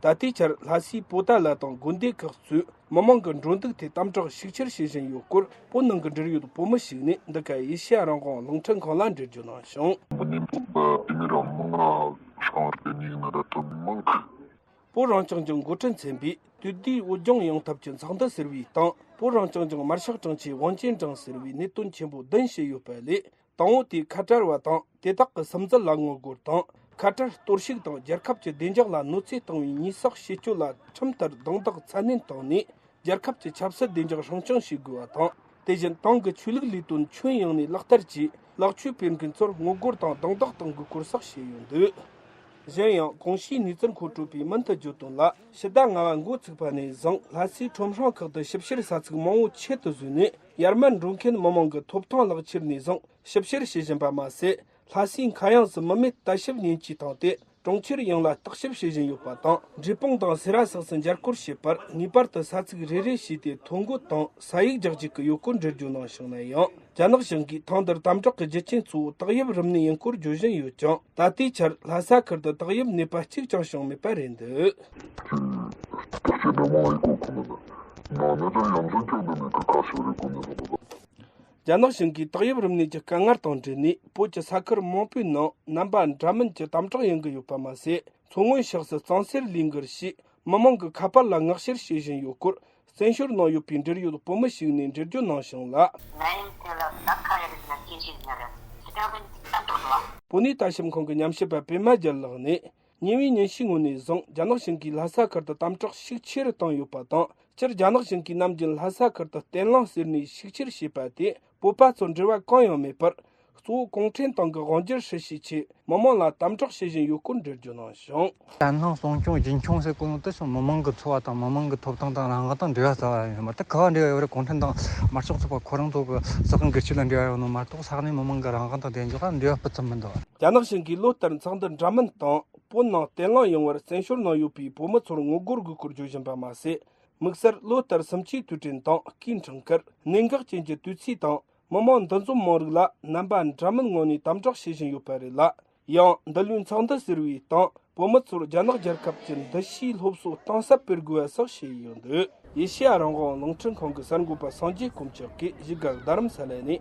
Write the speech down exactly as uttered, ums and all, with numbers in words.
ད་ལྟའི་ཆར་ལྷ་སའི་པོ་ཏཱ་ལ་དང་དགོན་སྡེ་ཁག་གཙོས་མི་མང་གི་འགྲོ་འདུག་ཐད་དམ་དྲག་ཤུགས་ཆེར་བྱེད་བཞིན་ཡོད་སྐོར། བོད་ནང་གི་འབྲེལ་ཡོད་བོད་མི་ཞིག་ནས་འདི་ག་ཨེ་ཤེ་ཡ་རང་དབང་རླུང་འཕྲིན་ཁང་ལ་འགྲེལ་བརྗོད་གནང་བྱུང་། མི་ཉན་པོ་དེ་མི་རང་མང་ང་ཤང་བར་དེ་ཉིད་ནི་ར་དོན་མང་གི། བོད་རང་སྐྱོང་ལྗོངས་འགོ་ཁྲིད་ཚན་པས་དུས་བདེའི་བོད་ལྗོངས་ཡོང་ཐབས་ཀྱི་ཚོགས་འདུ་ཟེར་བའི་སྟེང་། བོད་རང་སྐྱོང་ལྗོངས་མར་ཤོག་ཀྲང་ཆེ་ཝང་ཅན་ཀྲང་ཟེར་བའི་གནད་དོན་ཆེན་པོ་བདུན་བཤད་ཡོད་པ་ལས། དང་པོ་དེ་ཁ་བྲལ་བ་དང་དེ་དག་གི་སིམ་འཛུལ་ལ་ངོ་རྒོལ་དང་། ཁ་བྲལ་གཏོར་བཤིག་དང་རྒྱལ་ཁབ་ཀྱི་བདེ་འཇགས་ལ་གནོད་འཚེ་བཏང་བའི་ཉེས་གསོག་བྱེད་སྤྱོད་ལ་ཁྲིམས་ལྟར་རྡུང་རྡེག་ཚད་ནན་བཏང་ནས། རྒྱལ་ཁབ་ཀྱི་ཆབ་སྲིད་བདེ་འཇགས་སྲུང་སྐྱོང་བྱེད་དགོས་པ་དང་། དེ་བཞིན་ཏང་གི་ཆོས་ལུགས་ལས་དོན་ཁྱོན་ཡོངས་ནས་ལག་བསྟར་གྱིས་ལེགས་བཅོས་སྤེལ་མཁན་ཚོར་ངོ་རྒོལ་དང་རྡུང་རྡེག་གཏོང་དགོས་སྐོར་སོགས་བཤད་ཡོད་འདུག། གཞན་ཡང་གོང་ཞུས་གནས་ཚུལ་མཁོ་སྤྲོད་པས་མུ་མཐུད་བརྗོད་དོན་ལ། ཕྱི་ཟླ་ལྔ་བ་འགོ་ཚུགས་པ་ནས་བཟུང་ལྷ་སའི་ཁྲོམ་སྲང་ཁག་ཏུ་ཞིབ་བཤེར་ས་ཚིགས་མང་བོ་ཆེད་དུ་བཟོས་ནས། ཡར་མར་འགྲོ་མཁན་མི་མང་གི་ཐོབ་ཐང་ལག་ཁྱེར་ནས་བཟུང་ཞིབ་བཤེར་བྱེད་བཞིན་པ་མ་ཟད། ལྷ་སའི་མཁའ་དབྱིངས་སུ་མི་མེད་ལྟ་ཞིབ་མཉེན་ཆས་བཏང་སྟེ། གྲོང་ཁྱེར་ཡོངས་ལ་བརྟག་ཞིབ་བྱེད་བཞིན་ཡོད་པ་དང་། འབྲས་སྤུངས་དང་སེ་ར་སོགས་སུ་འཇལ་སྐོར་བྱེད་པར་ངེས་པར་དུ་ས་ཚིགས་རེ་རེ་བྱས་ཏེ་ཐོ་འགོད་དང་ས་ཡིག་རྒྱག་རྒྱུ་གི་ཡོད་སྐོར་འགྲེལ་བརྗོད་གནང་བྱུང་ན་ཡང་། རྒྱ་ནག་གཞུང་གིས་ཐེངས་འདིར་དམ་དྲག་གི་རྒྱུ་རྐྱེན་གཙོ་བོ་ཏོག་དབྱིབས་རིམས་ནད་ཡིན་སྐོར་བརྗོད་བཞིན་ཡོད་ཀྱང་། ད་ལྟའི་ཆར་ལྷ་ས་ཁུལ་དུ་ཏོག་དབྱིབས་ནད་པ་གཅིག་ཀྱང་བྱུང་མེད་པ་རེད་འདུག། རྒྱ་ནག་གཞུང་གིས་ཏོག་དབྱིབས་རིམས་ནད་ཀྱི་དཀའ་ངལ་དང་འབྲེལ་ནས། བོད་ཀྱི་ས་ཁུལ་མང་པོའི་ནང་རྣམ་པ་འདྲ་མིན་གྱི་དམ་དྲག་ཡོང་གི་ཡོད་པ་མ་ཟད། མཚོ་སྔོན་ཕྱོགས་སུ་གཙང་སེལ་ལས་འགུལ་ཞེས་མི་མང་གི་ཁ་པར་ལ་མངགས་བཤེར་བྱེད་བཞིན་ཡོད་སྐོར། བཙན་བྱོལ་ནང་ཡོད་པའི་འབྲེལ་ཡོད་བོད་མི་ཞིག་ནས་འགྲེལ་བརྗོད་གནང་བྱུང་ལ། བོད་གནས་ལྟ་ཞིབ་ཁང་གི་ཉམས་ཞིབ་པ་པད་མ་རྒྱལ་ལགས་ནས། ཉེ་བའི་ཉིན་ཤས་སྔོན་ནས་བཟུང་རྒྱ་ནག་གཞུང་གིས་ལྷ་ས་ཁུལ་དུ་དམ་དྲག་ཤུགས་ཆེ་རུ་བཏང་ཡོད་པ་དང་། སྤྱིར་རྒྱ་ནག་གཞུང་གིས་ནམ་རྒྱུན་ལྷ་ས་ཁུལ་དུ་བརྟན་ལྷིང་ཟེར་ནས་ཤུགས་ཆེར་བྱས་པ་དེ་བོད་པ་ཚོར་འབྲེལ་བ་གང་ཡང་མེད་པར། གཙོ་བོ་གུང་ཁྲན་ཏང་གི་དབང་སྒྱུར་ཧྲི་ཞིའི་ཆེད་མི་མང་ལ་དམ་དྲག་བྱེད་བཞིན་ཡོད་སྐོར་འགྲེལ་བརྗོད་གནང་བྱུང་། བརྟན་ལྷིང་སྲུང་སྐྱོང་རྒྱུན་འཁྱོངས་ཟེར་གོ་ནོ་དེ་ཚོ་མི་མང་གི་འཚོ་བ་དང་མི་མང་གི་ཐོབ་ཐང་དང་རང་དབང་དང་འབྲེལ་བ་རྩ་བ་ཡོད་མ་རེད། དེ་ག་བ་འབྲེལ་བ་ཡོད་རེད། གུང་ཁྲན་ཏང་དམར་ཤོག་ཚོགས་པ་ཁོ་རང་ཚོ་གི་ས་ཁང་སྒེར་གཅོད་ལ་འབྲེལ་བ་ཡོད་ནོ་མ་གཏོགས། ས་གནས་མི་མང་གི་རང་དབང་དང་བདེ་འཇགས་ལ་འབྲེལ་བ་སྤུ་ཙམ་མི་འདུག། རྒྱ་ནག་གཞུང་གིས་ལོ་ལྟར་ཚོགས་འདུ་འདྲ་མིན་སྟེང་བོད་ནང་བརྟན་ལྷིང་ཡོང་བར་བཙན་བྱོལ་ནང་ཡོད་པའི་བོད་མི་ཚོར་ངོ་རྒོལ་དགོས་སྐོར་བརྗོད་བཞིན་པ་མ་ཟད། དམིགས་བསལ་ལོ་ལྟར་སུམ་ཆའི་དུས་དྲན་དང་སྐུའི་འཁྲུངས་སྐར། གནད་འགག་ཅན་གྱི་དུས་ཚིགས་དང་། མི་མང་འདུ་འཛོམས་མང་རིགས་ལ་རྣམ་པ་འདྲ་མིན་ངང་ནས་དམ་དྲག་བྱེད་བཞིན་ཡོད་པ་རེད་ལ། ཡང་འདི་ལོའི་ཚོགས་འདུ་ཟེར་བའི་སྟེང་བོད་མི་ཚོར་རྒྱ་ནག་རྒྱལ་ཁབ་ཀྱི་འདུ་ཤེས་སློབ་གསོ་གཏིང་ཟབ་སྤེལ་དགོས་པ་སོགས་བཤད་ཡོད་འདུག། ཨེ་ཤེ་ཡ་རང་དབང་རླུང་འཕྲིན་ཁང་གི་གསར་འགོད་པ་སངས་རྒྱས་དཀོན་མཆོག་གིས་གཞིས་སྒར་རྡ་རམ་ས་ལ་ནས།